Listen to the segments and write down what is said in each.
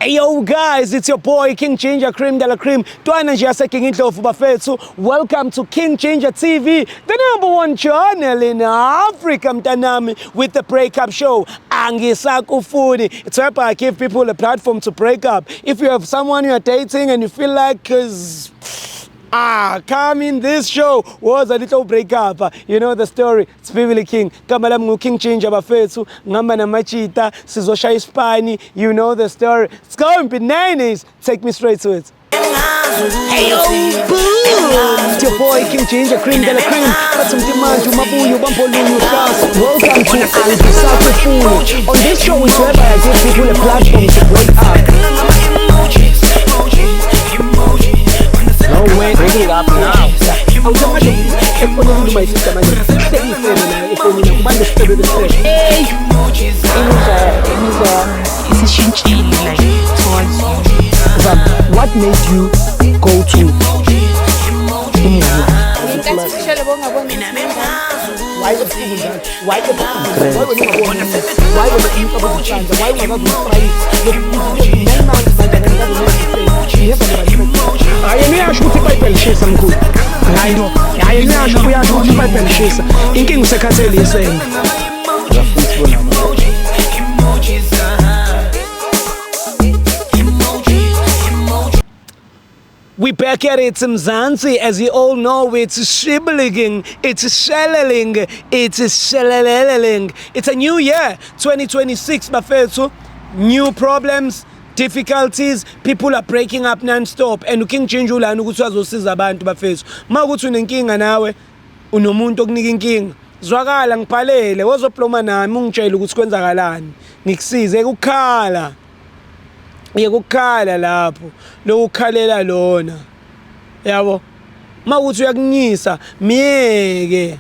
Hey yo guys, it's your boy King Ginger Cream de la Cream. Twana nje yaseKing Indlovu bafethu. Welcome to King Ginger TV, the number one channel in Africa mntanami with the breakup show. Angisakufuni. It's where I give people a platform to break up. If you have someone you are dating and you feel like cause come in this show was a little breakup. You know the story. It's Bibili King. Gama lami ngu King Ginger bafethu. Ngihamba namachita sizoshaya isipani. You know the story. It's going bananas. Take me straight to it. Hey yo, boom! It's your boy King Ginger, Cream de la Cream. Bathi mntimanje umabuyo bambolunye uhlasa. Welcome to Angisakufuni. On this show is where I give people a platform to break up. No way, bring it up now. Awusemanje efonini my sister manje. Sengifele nayo efonini kubantu sifebe besifebe. Hey, imizwa yami isishintshile like towards you. Zam, what made you go to umuzi? Ngenkathi ushele bongaboni Why ebusuku njalo? Why ebusuku? Why wena ungaboni? Why wena umcabango isandla? Why ungakaze umfrayise? 9 months manje akakaze uyeva nje. Hayi, yena uyasho ukuthi iBhayibheli lishisa mkhulu. Hayi no. Hayi, yena uyasho, uyasho ukuthi iBhayibheli lishisa. Inkinga usekhathele isende. Futhi bona. We back at it, Mzansi. As you all know, it's shibling, it's sheleling, it's sheleleleling. It's a new year, 2026, bafethu. New problems, difficulties, people are breaking up non-stop. And uKing Ginger ulana ukuthi azosiza abantu bafethu. Uma ukuthi unenkinga nawe, unomuntu okunika inkinga, zwakala ngibhalele, wozoploma nami ungitshele ukuthi kwenzakalani. Ngikusize ukukhala. Yekukhala lapho lokukhalela lona yabo. Mawukuthi uyakunyisa, miyeke.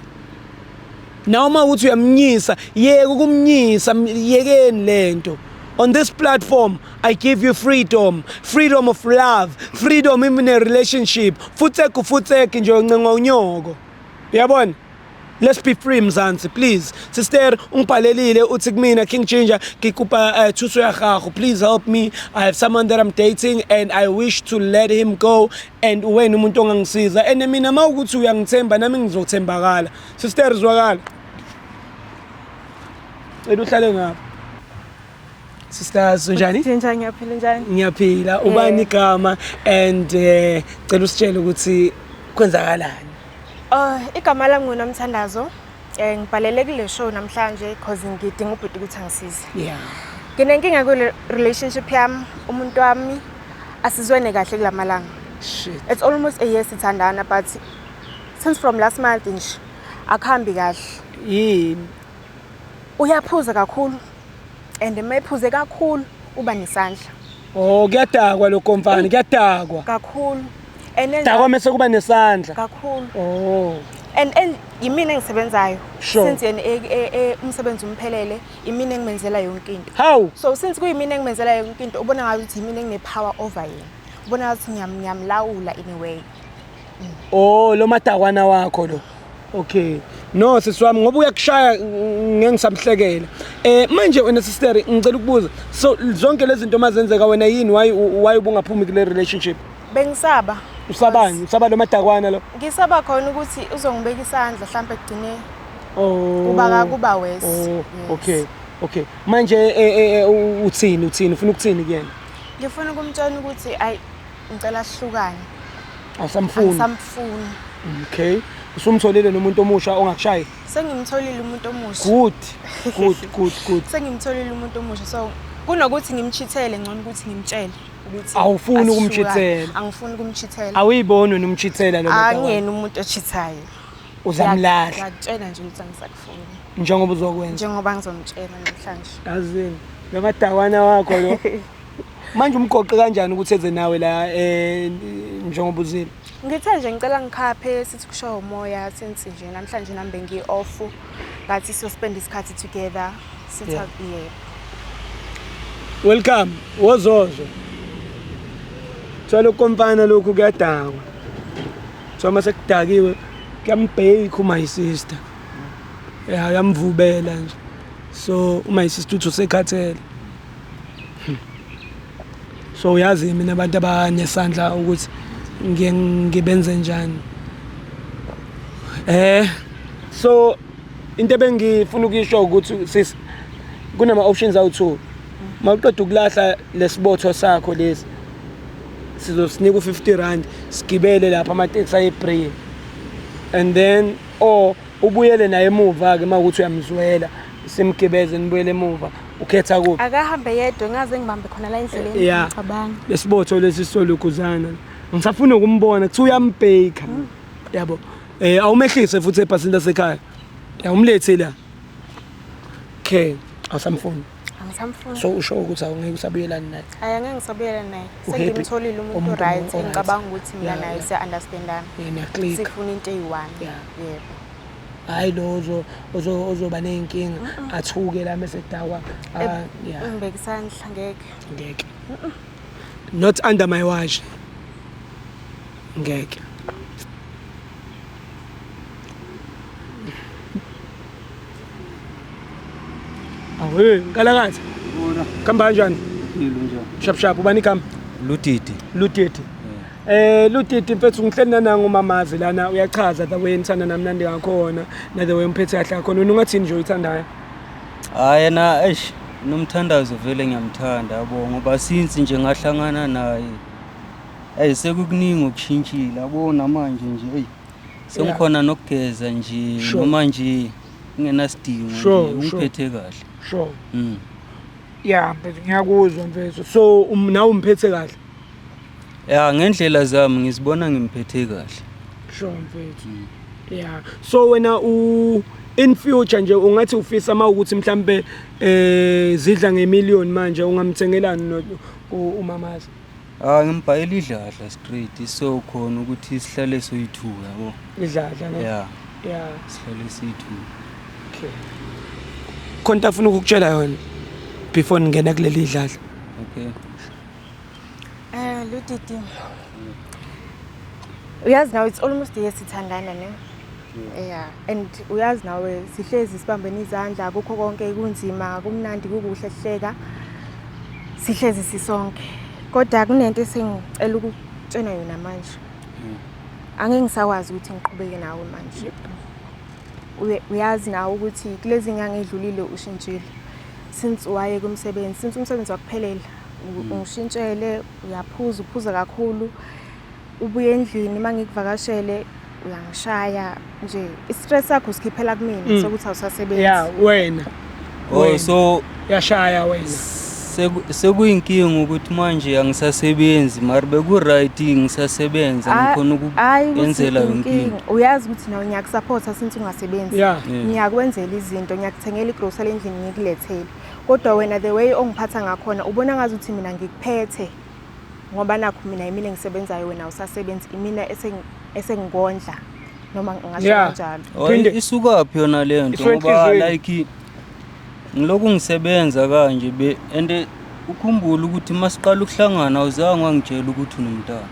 Nawe mawukuthi uyamnyisa, yeke ukumnyisa. Yekeni lento. On this platform I give you freedom, freedom of love, freedom in a relationship. Futsek futsek nje, uncenga unyoko, uyabona. Let's be free, Mzansi, please. Sister ungibhalelile, uthi kumina, "King Ginger, ke kopa thuso ya gago. Please help me. I have someone that I'm dating and I wish to let him go and wena umuntu ongangisiza." And mina mawukuthi uyangithemba, nami ngizothembakala. Sister, zwakala. Cela uhlale ngapha. Sisters, unjani? Njani, ngiyaphila, njani? Ngiyaphila. Ubani igama and cela usitshele ukuthi kwenzakalani? Oh, igama lami nguNomthandazo. Ngibhalele kule show namhlanje because ngidinga ubhuti ukuthi angisize. Nginenkinga kule relationship yami, umuntu wami asizwene kahle kulamalanga. Shit. It's almost a year sithandana, but since from last month nje akuhambi kahle. Yini? Uyaphuza kakhulu and mayiphuze kakhulu uba nesandla. Oh, kuyadakwa lo komfana, kuyadakwa. Kakhulu. And then Dakwa mase kuba nesandla. Kakhulu. Oh. And yimina engisebenzayo. Since yena umsebenzi umphelele, imina engimenzela yonke into. How? So since kuyimina engimenzela yonke into, ubona ngathi yimina engine-power over yena. Ubona ngathi ngiyamlawula in a way. Oh, lo madakwana wakho lo. Okay. No, sisi wami, ngoba uyakushaya ngeke ngisamhlekela. Manje wena sister, ngicela ukubuza. So zonke lezi zinto mazenzeka wena yini, why ubungaphumi kule relationship? Bengisaba. Usabani? Usaba lo madakwana lo? Ngisaba khona ukuthi uzongibeka isandla, mhlambe kugcine Oh. kuba worse. Oh, Yes. okay. Okay. Manje uthini uthini ufuna ukuthini kuyena? Ngifuna ukumtshela ukuthi ayi, ngicela sihlukane. Awusamfuni. Angisamfuni. Okay. Usumtholile nomuntu omusha ongakushayi? Sengimtholile umuntu omusha. Good. Good, good, good. Sengimtholile umuntu omusha, so kunokuthi ngimchithele, ngcono ukuthi ngimtshele ukuthi Awufuni asihlukane. ukumchithela? Angifuni ukumchithela. Awuyiboni wena umchithela lo madakwana? Angiyena umuntu ochithayo. Uzamlahla. Ngiyakutshela nje ukuthi angisakufuni. Njengoba uzokwenza. Njengoba ngizomtshela namhlanje. Yazini. Lo madakwana wakho lo. Manje umgoqe kanjani ukuthi eze nawe la njengoba uzile? Ngithe nje ngicela ngikhaphe sithi kushawa umoya, since nje namhlanje nami bengiyi-off, ngathi siyospend isikhathi together sithi yeah. Welcome, wozozo. Thola ukomfana lokhu kuyadakwa. So mase kudakiwe kuyambheka my sister. Yeah, yamvubela nje. So my sister uthi usekhathele. So uyazi mina abantu abanesandla ukuthi ngiye ngibenze njani. So into ebengifuna ukuyisho ukuthi sis, kunama options awu2. Mawuqeda ukulahla lesibotho sakho lesi, sizosinika u50 rand, sigibele lapha amateksi ayi-3, and then or ubuyele naye emuva ke mawukuthi uyamzwela, simgibeze nibuyele emuva. Ukhetha kuphi? Akahambe yedwa, ngaze ngibambe khona la endleleni. Ngicabanga. Lesibotho lesi solukuzana, ngisafuna ukumbona, kuthiwa uyambheka, yabo. Awumehlise futhi ebhasini lasekhaya, awumlethi la. Okay, awusamfuni? Angisamfuni. So usho ukuthi awungeke usabuyelani naye? Hayi, angeke ngisabuyela naye. U-happy? Sengimtholile umuntu Umuntu right, o-right. engicabanga ukuthi mina naye siya-understandana. Niya-click. Sifuna into eyi-one. Yebo. Hayi, lo ozoba ney'nkinga, athuke la mesedakwa. Yeah. Ngibeka isandla, ngeke. Ngeke, not under my watch, ngeke. Awe, nkalakatha. Khamba kanjani? Shap shap, ubani igama? Ludidi. Ludidi. Ludidi mfethu, ngihleli nanangu umamazi lana, uyachaza the way nithanda namnandi ngakhona na the way umphethe kahle ngakhona. Wena ungathini nje uyithandayo? Hayi yena, eish, nomthandazo vele ngiyamthanda, yabo, ngoba since nje ngahlangana naye, ey, sekukuningi okushintshile, yabo, namanje nje, ey, sengikhona nokugeza nje noma nje kungenasidingo nje, ungiphethe kahle. Yeah, mfethu, ngiyakuzwa mfethu. So nawe umphethe kahle? Ya, ngendlela zami ngizibona ngimphethe kahle. Sure mfethu. Yeah. So wena u in future nje ungathi ufisa mawukuthi mhlambe zidla ngemillion manje, ungamthengelani umamazi? Ah, ngimbhayela idladla straight, so khona ukuthi sihlale soyi-two, yabo. Idladla, ne? Yeah. Yeah. Sihlale siyi-two. Okay. Khona into afuna ukukutshela yona before ningena kuleli idladla. Okay. Ludidi. Uyazi now it's almost a year sithandana, ne? Yeah, and uyazi nawe sihlezi sibambene izandla, akukho konke kunzima, kumnandi, kukuhle, sihleka. Sihlezi sisonke. Kodwa kunento esengicela ukutshena yona manje. Angeke ngisakwazi ukuthi ngiqhubeke nawe manje. Uyazi nawe ukuthi kulezi nyanga edlulile ushintshile. Since waye kumsebenzi, since umsebenzi wakuphelela, ungishintshele, uyaphuza, uphuza kakhulu. Ubuye endlini mangikuvakashele uyangishaya nje. I-stress sakho usikhiphela kumina sokuthi awusasebenzi. Yeah, wena. Oh, Wena. so Yashaya wena. Sekuyinkinga ukuthi manje angisasebenzi, mara beku-right ngisasebenza, ngikhona Hayi ukuthi ukuyenzela yonke inkinga. into. Uyazi ukuthi nawe ngiyakusupporta since ungasebenzi. Ngiyakwenzela izinto, ngiyakuthengela igrocery endlini, ngikulethele. Kodwa wena the way ongiphatha ngakhona ubona ngazi ukuthi mina ngikuphethe. Ngoba nakho mina yimina engisebenzayo, wena awusasebenzi, imina esengikondla noma ngingasho kanjalo. Oh, Phinde. Isukaphi yona leyo nto? Isuka Ngoba enhliziyweni. like ngilokhu ngisebenza kanje be, and ukhumbule ukuthi masiqala ukuhlangana awuzange wangitshela ukuthi unomntana.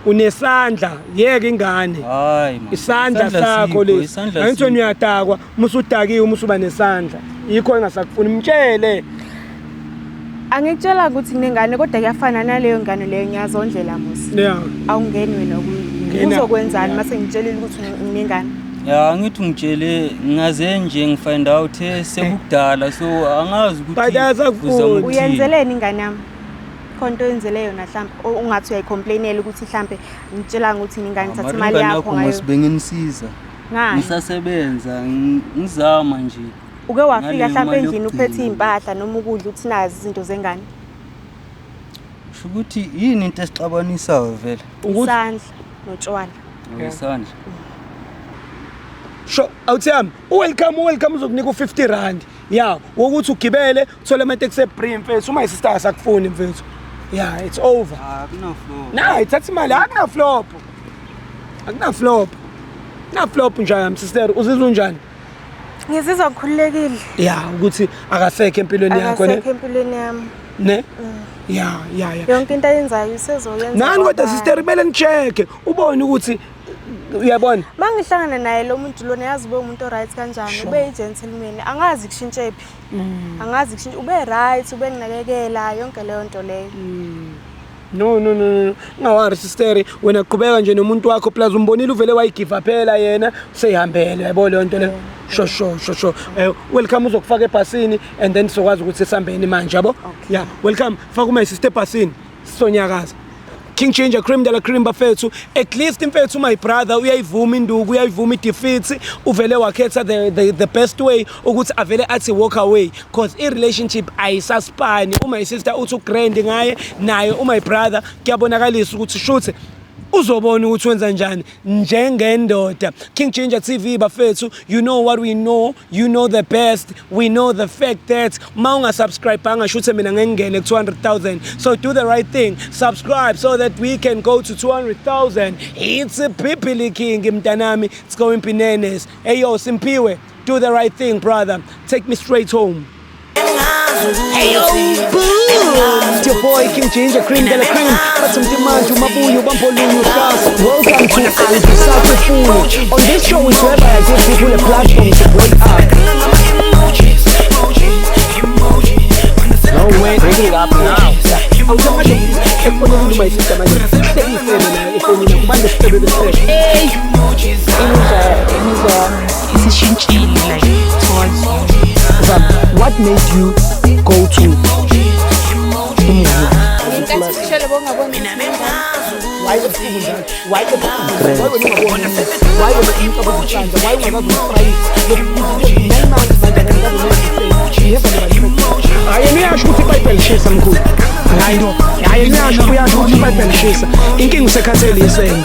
Unesandla, yeke ingane. Hayi man. Isandla Isandla sakho sikho, lesi. isandla Angithi wena sikho. uyadakwa, uma usudakiwe uma usuba nesandla. Yikho engasakufuni, mtshele. Angikutshela ukuthi nginengane, kodwa kuyafana naleyo ngane leyo, ngiyazondlela musi. Awungeni wena kuyo. Ngena. Uzokwenzani mase ngitshelile ukuthi nginengane? Ya, angithi ungitshele, ngaze nje ngifind out sekukudala, so angazi ukuthi But asakufuni. uzama ukuthini. Uyenzeleni ingane yami? Khona into oyenzele yona mhlambe ungathi uyayicomplainela ukuthi mhlambe ngitshela ukuthi ngingane thatha Mara imali ingane yakho yakho ngayo. mos benginisiza. Ngani? Ngisasebenza, ngizama nje. Uke wafika Ngaleyo mhlambe mali endlini uphethe yokugcina. impahla noma ukudla uthi nazi izinto zengane? Kusho ukuthi yini into esixabanisayo vele? Ukuthi Isandla notshwala. Isandla. Sho, awuthiyami, welcome, welcome, uzokunika u50 rand. Yeah, wokuthi ugibele uthole amateksi eBree mfethu, uma isister asakufuni mfethu. Yeah, it's over. Ah, akuna flop. Na, ithatha imali, akuna flop. Akuna flop. Na flop nje yami sister, uzizwa unjani? Ngizizwa ngikhululekile. Yeah, ukuthi akasekho empilweni yakho ne. Akasekho empilweni yami. Ne? Yeah, yeah, yeah. Yonke into ayenzayo usezoyenza. Nani kodwa kwabanye. sister, kumele nicheck ubone ukuthi Uyabona? Mangihlangana naye lo muntu lona, yazi ube umuntu o-right kanjani, ube yi-gentleman, angazi kushintshe phi. Angazi kushintshe, ube right, ube nginakekela yonke leyo nto leyo. No, no, no, no, unga-worry, sister. Wena qhubeka nje nomuntu wakho, plus umbonile uvele wayi-give phela yena, seyihambele, yabo leyo nto leyo. Sho. Welcome, uzokufaka ebhasini and then sizokwazi ukuthi sihambeni manje, yabo? Yeah, welcome. Faka uma sister ebhasini, sizonyakaza. King Ginger, cream de la cream, bafethu. At least mfethu, my brother uyayivuma induku, uyayivuma i-defeat, uvele wakhetha the best way ukuthi avele athi walk away, cause i-relationship ayisaspani. Uma sister uthi u-grand ngaye, naye my brother kuyabonakalisa ukuthi shuthi uzobona ukuthi wenza njani njengendoda. King Ginger TV, bafethu, you know what we know, you know the best. We know the fact that ma ungasubscribe-anga, shuthi mina ngengene ku-200,000. So do the right thing, subscribe so that we can go to 200,000. It's a Pipili King, mntanami. It's going bananas. Hey yo, Simpiwe, do the right thing, brother. Take me straight home. Hey yo, boom! It's your boy King Ginger, cream de la cream. But some demand to Mabuyo Bampolunyo Stars. Welcome to Angisakufuni. On this show is whereby I give people a platform to break up. No way, bring it up now. Awusamanje efonini, my sister, manje hlekisele naye efonini, kubande sicebe besicebe. Imizwa yami isishintshile, like, towards you. Zam, what made you go to umngani? Ngenkathi ushele bongaboni. Why ebusuku njalo? Why ebusuku? Why wena ungaboni? Why wena umcabo uzihlanza? Why ungakaze uyi-try 9 months manje, akakaze? Behave nabantu. Hayi, yena uyasho ukuthi iPayiphi lishisa, mkhulu. Hayi no, hayi, yena uyasho, uyasho ukuthi iPayiphi lishisa. Inkinga usekhathele isende.